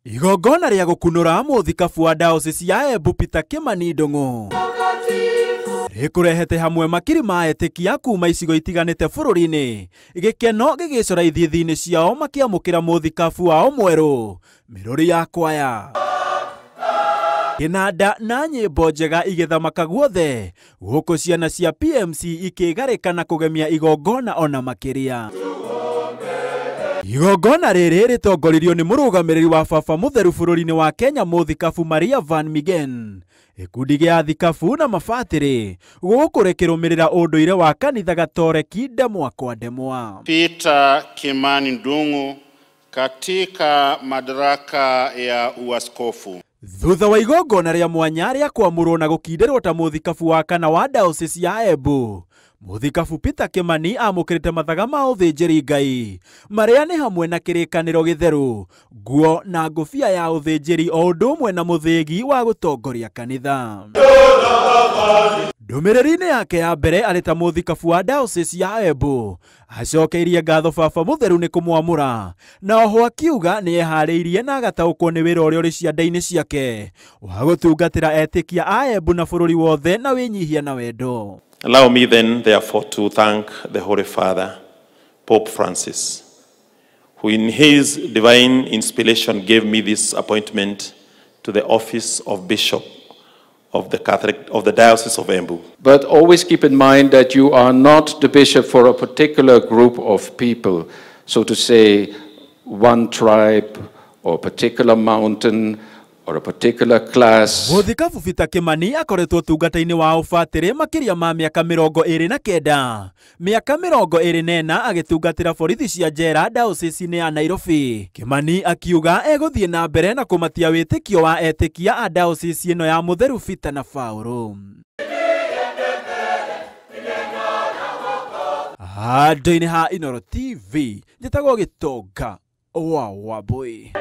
Igongona rĩa gũkunũra mũthikabu wa Diocese ya Embu Peter Kimani Ndung'u rĩkũrehete hamwe makiri ma etĩkia kuma icigo itiganĩte bũrũri-inĩ, gĩkeno gĩgĩcora ithithi-inĩ ciao makĩamũkĩra mũthikabu wao mwerũ. Mĩrũri ya kwaya, kĩnanda na nyĩmbo njega igĩthamaka guothe, gũkũ ciana cia PMC ikĩgarĩka na kũgemia igongona ona makĩria. Igongona rĩrĩ rĩtongoririo nĩ mũrũgamĩrĩri wa baba mũtheru bũrũri-inĩ wa Kenya mũthikabu Maria Van Migen, gĩkundi gĩa thikabu na mabatĩrĩ, gũkũ rĩkĩrũmĩrĩra ũndũire wa kanitha gatoreki ndemwa kwa ndemwa. Peter Kimani Ndung'u katika madaraka ya uaskofu. Thutha wa igongona rĩa mwanya rĩa kwamũrwo na gũkindĩrwo ta mũthikabu wa kana wa Diocese ya Embu, mũthikabu Peter Kimani amũkĩrĩte mathaga ma ũthĩnjĩri Ngai marĩa nĩ hamwe na kĩrĩkanĩro gĩtheru, nguo na ngũbia ya ũthĩnjĩri o ũndũ ũmwe na mũthĩgi wa gũtongoria kanitha. Ndũmĩrĩri-inĩ yake ya mbere arĩ ta mũthikabu wa Diocese ya Embu, acokeirie ngatho baba mũtheru nĩ kũmwamũra, na oho akiuga nĩ eharĩirie na agataũkwo nĩ wĩra ũrĩa ũrĩ ciande-inĩ ciake wa gũtungatĩra etĩkia a Embu na bũrũri wothe na wĩnyihia na wendo. Allow me then, therefore, to thank the Holy Father, Pope Francis, who in his divine inspiration gave me this appointment to the office of Bishop of the Catholic of the Diocese of Embu. But always keep in mind that you are not the bishop for a particular group of people, so to say, one tribe or particular mountain or a particular class. Mũthikabu Peter Kimani akoretwo ũtungata-inĩ wa ũbatĩrĩ makĩria ma mĩaka 29, mĩaka 24 agĩtungatĩra borithi cia njera Diocese-inĩ ya Nairobi. Kimani akiuga egũthiĩ na mbere na kũmatia wĩtĩkio wa etĩkia a Diocese ĩno ya Mũtheru Peter na Paulo. Handũ-inĩ ha Inooro TV, njĩtagwo Gĩtonga wa Wambui.